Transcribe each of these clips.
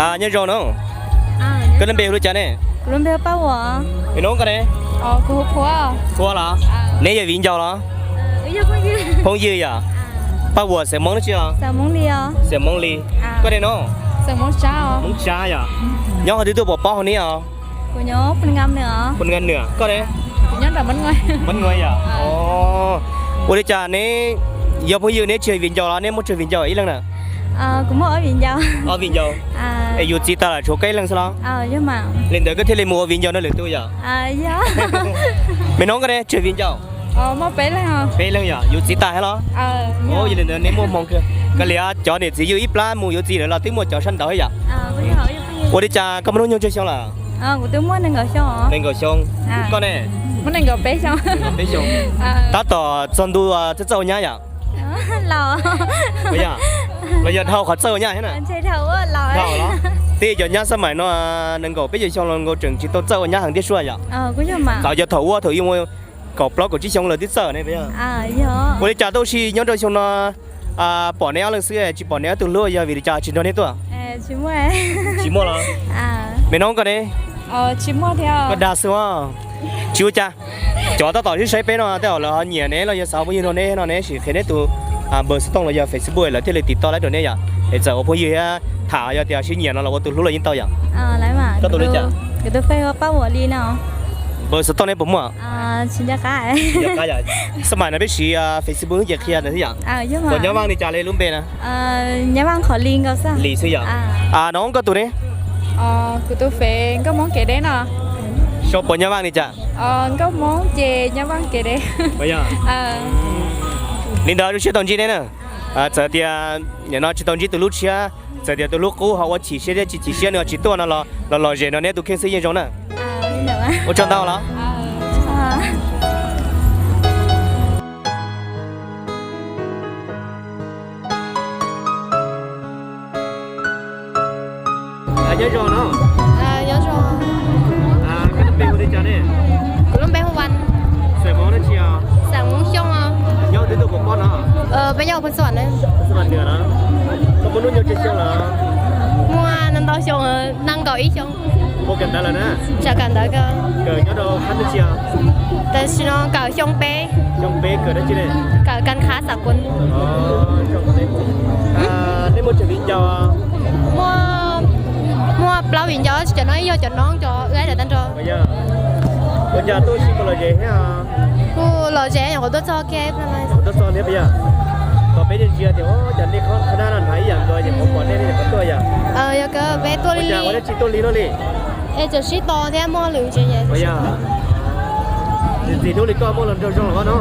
Nyob zoo no, koj lub npe hu li cas ne? Npe no koj ne? Phua los? Neb yog viv ncaus los? Phooj ywg yom? Paj Vuas xeem Hmoob dab tsi os? Xeem Hmoob li. Koj ne no? Hmoob Tsab yom? Nyob qhov twg tuaj pom pob hauv ne os? Phu Nga Nwa. Koj ne? Mab Nwa yom? Ua li cas neb yog phooj ywg neb tsis yog viv ncaus los neb muaj tsawg viv ncaus ib leeg na? Ob viv ncaus. Es yus txiv tas lawm tshuav koj ib leeg xwb los? Li ntawd koj thiaj li mus ua viv ncaus nrog lwm tus yom? Me noob koj ne tsawg viv ncaus? Peb leeg yom, yus txiv tas thiab los? Yog li ntawd neb muaj hmoo kawg. Kav liam cov niam txiv yug ib plab mus yuav txiv lawm los twb muaj cov sab nraud thiab yom? Ua li cas koj muaj hnub nyoog tsawg xyoo lawm? Nees nkaum xyoo. Koj ne? Peb xyoo. Tab tom txog ntu txawj txawj ua nyab yom? Los yog dhau qhov txawj ua nyab thiab na? Dhau los? Tej cov nyab xab maim no nees nkaum peb caug xyoo los nkaus tseem tsis tau txawj ua nyab heev thiab sua yom? Txawm yog thaum ua thaum yus muaj kaum plaub kaum tsib xyoo lawm twb txawj ne. Ua li cas tuaj ua si nyob rau xyoo no pom neb ob leeg xwb tsis pom neb ob tug hlub yog vim li cas tsis nrog neb tuaj? Tsis muaj los? Me noob koj ne? Koj dag xwb os. Tsis ua cas. Cov tab tom sib saib peb no tej zaum lawv ho nyiam neb los yog xav ua phooj ywg nrog neb no neb sim qhia neb tus npawb xov tooj los yog Facebook lawv thiaj li tim toj laib rau neb yom. Es txawm ua phooj ywg thiab tham yog tias sib nyiam no los ua tus hlub los yeej tau yom. Koj tus li cas? Npawb xov tooj neb puas muaj? Xab maim no peb siv Facebook ces qhia ntawd xwb yom. Puas nyob vaj li cas li lub npe na? Li xwb yom. No koj tus ne? Kuv tus Fev Nkauj Hmoob Kev Deb no. Sau puas nyob vaj li cas? Nkauj Hmoob ces nyob vaj Kev Deb. Li ntawd zoo siab tau ntsib neb na. Txawm tias nim no tsis tau ntsib tus hlub tshiab, txawm tias tus hlub qub ho ua chim siab thiab tsis chim siab nws ho tsis tuaj no los los zem no neb tus kheej xwb yeej zoo na. Ua tsaug ntau los. Nyob zoo no. Koj lub npe hu li cas ne? Kuv lub npe hu Vas. Xeem Hmoob dab tsi os? Xeem Hmoob Xyooj os. Nyob twg tuaj pom pob no? Peb nyob Phoos Xas Vam na. Phoos Xas Vam Nwa los? Koj muaj hnub nyoog tsawg xyoo lawm? Muaj ntau xyoo, nees nkaum ib xyoo. Muaj kawm ntawv lawm na? Tsam kawm ntawv kawm. Kawm nyob rau qhab twg tsi os? Tam sim no kawm xyoo peb. Xyoo peb kawm dab tsi ne? Kawm kas khab xav kuv. Nej muaj tsawg viv ncaus? Muaj, muaj plaub viv ncaus, cov no ib yog cov noob cov wb ib tag nrho. Ua cas tuaj ua si kuj lom zem thiab? Kuj lom zem, nyuam qhuav tuaj txog kiag. Tuaj txog thiab puas yog? Kom peb ntsia tias cov nej qhov nab no hnav ib yam nkaus ces qhov pom nej li qhov tuaj yom? Yog kawg peb tuaj li. Ua dab tsi tuaj li no li? Es tseem sib tos thiab muaj lwm tsev. Puas yog? Ntxim hnub li koj muaj hluas nraug zoo los no?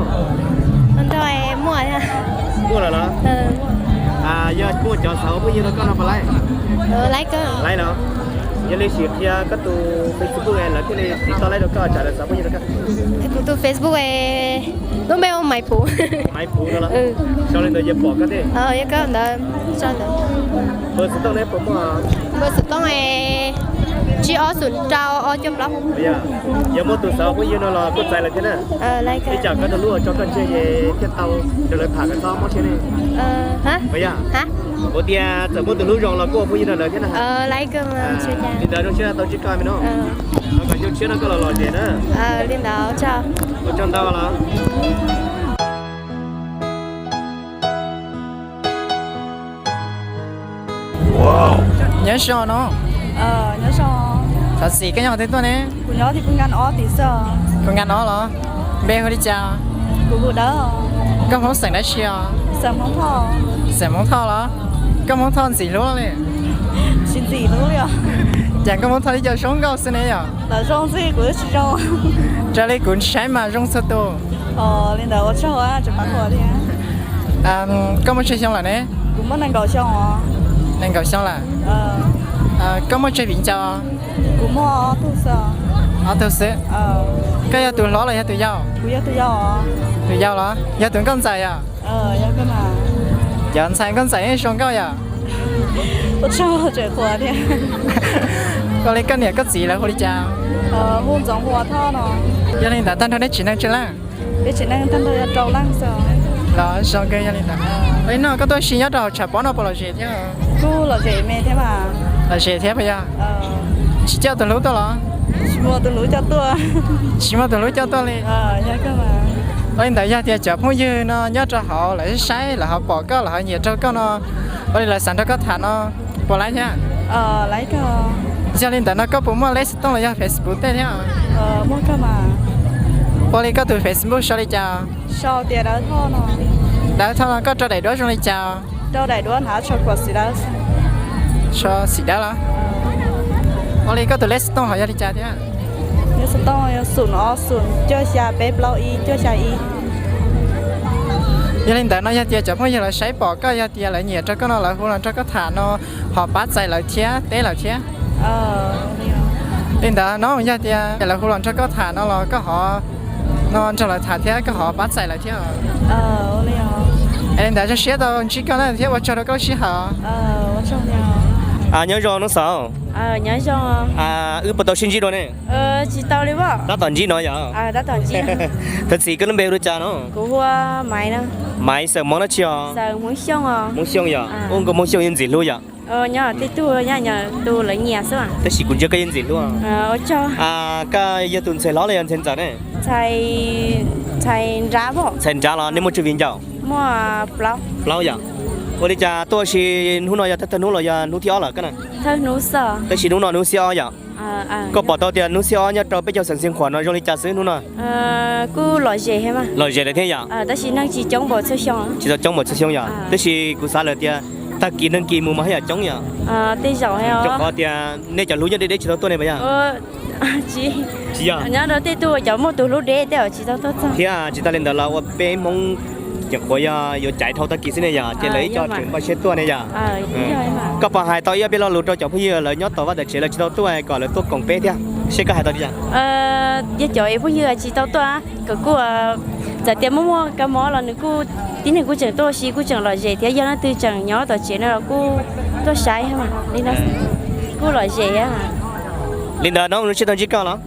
Hluas nraug muaj. Muaj lawm los? Yog muaj cov xav ua phooj ywg rau koj no puas laib? Laib los? Yog li sim qhia koj tus Facebook lawv thiaj li tiv toj laib rau koj, tsam lawv xav phooj ywg rau koj. Kuv tus Facebook lub npe hu Maiv Puv. Maiv Puv no los? Sau li ntawd ces pom koj thiab. Yog kawg ntawd. Npawb xov tooj neb puas muaj? Npawb xov tooj tsib ob xoom rau ob cuaj plaub. Yog muaj tus xav ua phooj ywg no los kuj txais lawv thiab na. Ib tsam koj tus hlub tso koj tseg ces thiaj tau nrog lawv tham kom txhob mob siab ne. Puas yog? Kuv tias txawm muaj tus hlub zoo los kuj ua phooj ywg nrog lawv thiab na. Li ntawd zoo siab tau ntsib koj me no. Kom xyoo tshiab no koj los lom zem na. Li ntawd. Ua tsaug ntau los. Nyob zoo no. Thov txim, koj nyob qhov twg tuaj ne? Kuv nyob tim Phu Nga ob tim xwb. Phu Nga ob los? Npe hu li cas? Kuv hu Dawb. Nkauj Hmoob xeem dab tsi os? Xeem Hmoob Thoj. Xeem Hmoob Thoj los? Nkauj Hmoob Thoj ntxim hlub li? Tsis ntxim hlub li os. Cas Nkauj Hmoob Thoj ib co zoo nkauj xwb ne yom? Lawv zoo xwb kuv tsis zoo. Raws li kuv saib mas zoo txhua tus. Li ntawd ua tsaug tseem pab kuv thiab. Koj muaj tsawg xyoo lawm ne? Kuv muaj nees nkaum xyoo os. Nees nkaum xyoo lawm? Koj muaj tsawg viv ncaus? Kuv muaj ob tug xwb. Ob tug xwb. Koj yog tus hlob los yog tus yau? Kuv yog tus yau. Tus yau los? Yog tus nkauj ntxawm yom? Cov ntxhais nkauj ntxawm yeej zoo nkauj yom? Ua tsaug tseem qhuas thiab. Ua li koj niam koj txiv lawv hu li cas? Hu Ntxoov Hua Thoj no. Yog li ntawd tag nrho neb tsev neeg tsawg leej? Peb tsev neeg tag nrho yog rau leej xwb. Los zoo kawg yog li ntawd. Li no koj tuaj ua si nyob rau hauv tshav pob no puas lom zem thiab? Kuj lom zem me thiab mas. Lom zem thiab puas yog? Tsis coj tus hlub tuaj los? Tsis muaj tus hlub coj tuaj li. Ua li ntawd yog tias cov phooj ywg no nyob rau hauv lawv saib lawv ho pom koj lawv ho nyiam rau koj no, ua li lawv xav nrog koj tham no, puas laib thiab? Yog li ntawd no koj puas muaj Lexitooj los yog Facebook tej thiab? Ua li koj tus Facebook sau li cas? Dawb Thoj no koj rau daim duab zoo li cas? Xim dawb los? Ua li koj tus Lexitooj ho yog li cas thiab? Yog li ntawd no yog tias cov phooj ywg lawv saib pom koj yog tias lawv nyiam rau koj no lawv hu los nrog koj tham no ho pab txais lawv thiab teb lawv thiab. Li ntawd no yog tias lawv hu los nrog koj tham no los koj ho no nrog lawv tham thiab koj ho pab txais lawv thiab. Li ntawd zoo siab tau ntsib koj na thiab ua tsaug rau koj lub sij hawm. Nyob zoo Nub Xauv. Wb puas tau sib ntsib dua ne? Tsis tau li. Tab tom ntsib no yom? Thov txim, koj lub npe hu li cas no? Maiv, xeem Hmoob dab tsi os? Hmoob Xyooj yom? Ua nkauj Hmoob Xyooj yeej ntxim hlub yom? Tab sis kuv ntsia koj yeej ntxim hlub. Koj yog tus ntxhais hlob los yog ntxhais ntxawm ne? Ntxhais nrab los? Nej muaj tsawg viv ncaus? Plaub yom? Ua li cas tuaj si hnub no yog thawj hnub los yog hnub thib ob lawm koj na? Tab sis hnub no hnub thib ob yom? Koj pom tau tias hnub thib ob nyob rau peb caug xeev Xiav Khuam no zoo li cas xwb hnub no? Kuj lom zem lawm thiab yom? Tsis tau coob npaum txhua xyoo yom? Tab sis kuv xav lawm tias tag kis neeg kis mus mas haj yam coob yom? Rau qhov tias nej cov hlub nyob deb deb tsis tau tuaj ne puas yog? Tsis yog. Nyob rau tej tug cov muaj tus hlub deb tej tsis tau tuaj txog. Thiab tsis tas li ntawd los ua peb Hmoob cov qhuav yog yuav caiv dhau tag kis xwb ne yom, ces lawv ib co tseem npaj siab tuaj ne yom? Koj puas hais tau ib ob peb lo lus rau cov phooj ywg lawv nyob tom vaj tom tsev lawv tsis tau tuaj kom lawv tuaj koom peb thiab, seb koj hais tau li cas? Yog cov phooj ywg tsis tau tuaj, kom kuj txawm tias muaj muaj kab mob los nws kuj, tib neeg kuj tseem tuaj si kuj tseem lom zem thiab, yog leej twg tseem nyob tom tsev no los kuj tuaj saib li no, kuj lom zem thiab. Li ntawd no zoo siab tau ntsib koj los?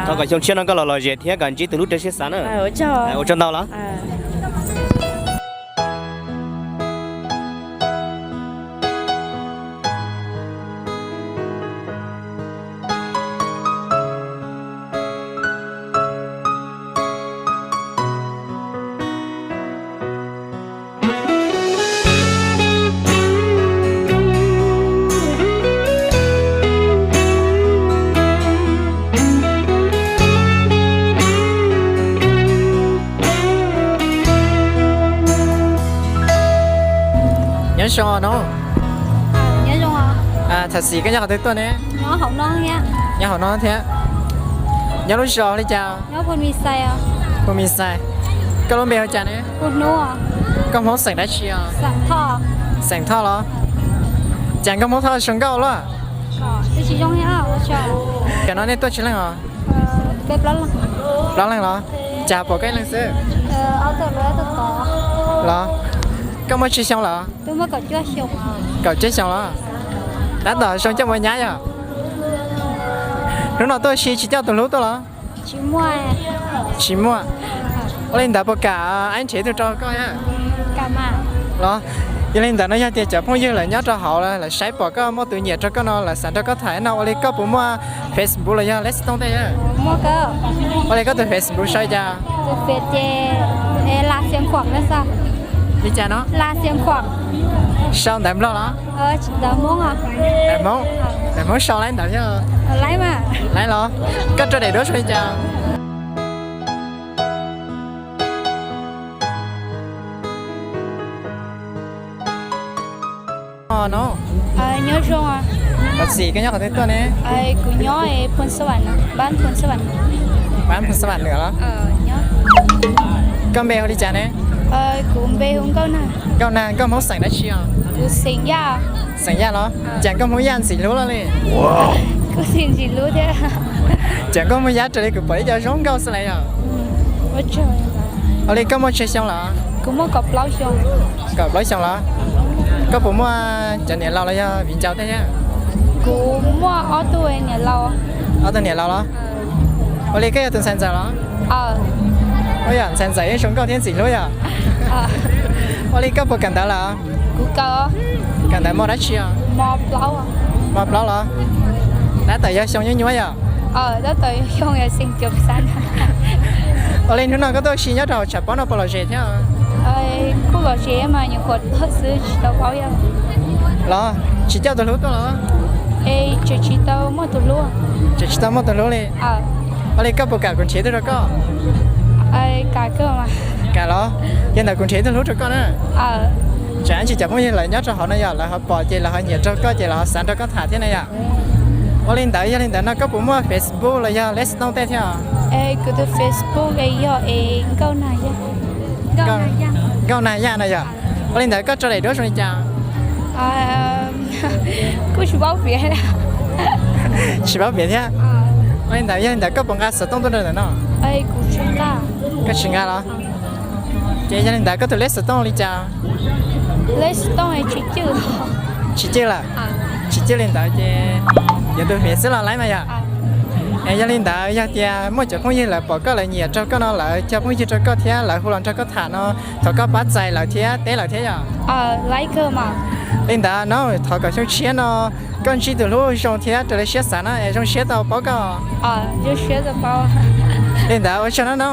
Thov kom xyoo tshiab no koj los lom zem thiab kom ntsib tus hlub raws siab xav na. Ua tsaug ntau los. Nyob zoo no. Thov txim, koj nyob qhov twg tuaj ne? Nyob hauv no thiab. Nyob lub zos li cas? Hu Mi Xais. Koj lub npe hu cas ne? Koj Hmoob xeem dab tsi os? Xeem Thoj los? Cas Nkauj Hmoob Thoj zoo nkauj luaj. Cov no nej tuaj tsis leej os? Plaub leeg los? Cas pom koj ib leeg xwb? Los, koj muaj tsawg xyoo lawm? Kaum cuaj xyoo los? Tab tom zoo coj mus nyab yog? Hnub no tuaj si tsis coj tus hlub tuaj los? Tsis muaj. Ua li ntawd puas kam aib nrhiav ib tug rau koj? Los, yog li ntawd no yog tias cov phooj ywg lawv nyob rau hauv lawv saib pom koj muaj tus nyiam rau koj no lawv xav nrog koj tham no ua li koj puas muaj Facebook los yog Lexitoon tej? Ua li koj tus Facebook sau li cas? Li cas no? Sau ntawv Nplog los? Ntawv Hmoob. Ntawv Hmoob sau laib ntawd thiab? Laib los? Koj rau daim duab sau li cas? Nyob zoo. Thov txim, koj nyob qhov twg tuaj ne? Kuv nyob Phu Xab Vam, Pab Phu Xab Vam. Pab Phu Xab Vam Nws los? Koj npe hu li cas ne? Kuv npe hu Nkauj Nag. Nkauj Nag, Nkauj Hmoob xeem dab tsi os? Kuv xeem Yaj. Xeem Yaj los? Cas Nkauj Hmoob Yaj ntxim hlub luaj li. Kuv xeem ntxim hlub thiab. Cas Nkauj Hmoob Yaj raws li kuv pom ib co zoo nkauj xwb las yog? Ua li koj muaj tsawg xyoo lawm? Kuv muaj kaum plaub xyoo. Kaum plaub xyoo los? Koj puas muaj cov niam laus los yog viv ncaus tej thiab? Kuv muaj ob tug niam laus. Ob tug niam laus los? Ua li koj yog tus ntxhais ntxawm los? Ua yog ntxhais ntxawm yeej zoo nkauj thiab ntxim hlub yog? Ua li koj puas kawm ntawv lawm? Kuv kawm. Kawm ntawv mos dab tsi os? Mos plaub. Mos plaub los? Tab tom yog xyoo nyuaj nyuaj yom? Ua li hnub no koj tuaj ua si nyob rau hauv tshav pob no puas lom zem thiab? Kuj lom zem mas nyuam qhuav tuaj xwb tsis tau paub yog. Los tsis coj tus hlub tuaj los? Tseem tsis tau muaj tus hlub. Tseem tsis tau muaj tus hlub li. Ua li koj puas kam kuv nrhiav tuaj rau koj? Kam los, yog ntawd kuv nrhiav ib tug hlub rau koj na. Tsam ib ntsis cov phooj ywg lawv nyob rau hauv no yog lawv ho pom ces lawv ho nyiam rau koj ces lawv ho xav nrog koj tham thiab na yom. Ua li ntawd yog li ntawd no koj puas muaj Facebook los yog Lextoon tej thiab? Kuv tus Facebook yog es Nkauj Nag Yaj. Nkauj Nag Yaj no yom. Ua li ntawd koj tso daim duab zoo li cas? Kuj tsis paub piav. Tsis paub piav thiab. Ua li ntawd yog li ntawd koj puas nqa xov tooj tuaj rau ntawm no? Koj tsis nqa los? Ces yog li ntawd koj tus Lextoon li cas? Tsis cwj lawm. Tsis cwj li ntawd ces yuav tus hmiav xwb los laib mas yom. Es yog li ntawd yog tias muaj cov phooj ywg lawv pom koj lawv nyiam rau koj no lawv cog phooj ywg rau koj thiab lawv hu los nrog koj tham no, thov koj pab txais lawv thiab teb lawv thiab yom. Li ntawd no thov kom xyoo tshiab no koj ntsib tus hlub zoo thiab raws li siab xav na es zoo siab tau paub koj. Li ntawd ua tsaug na no.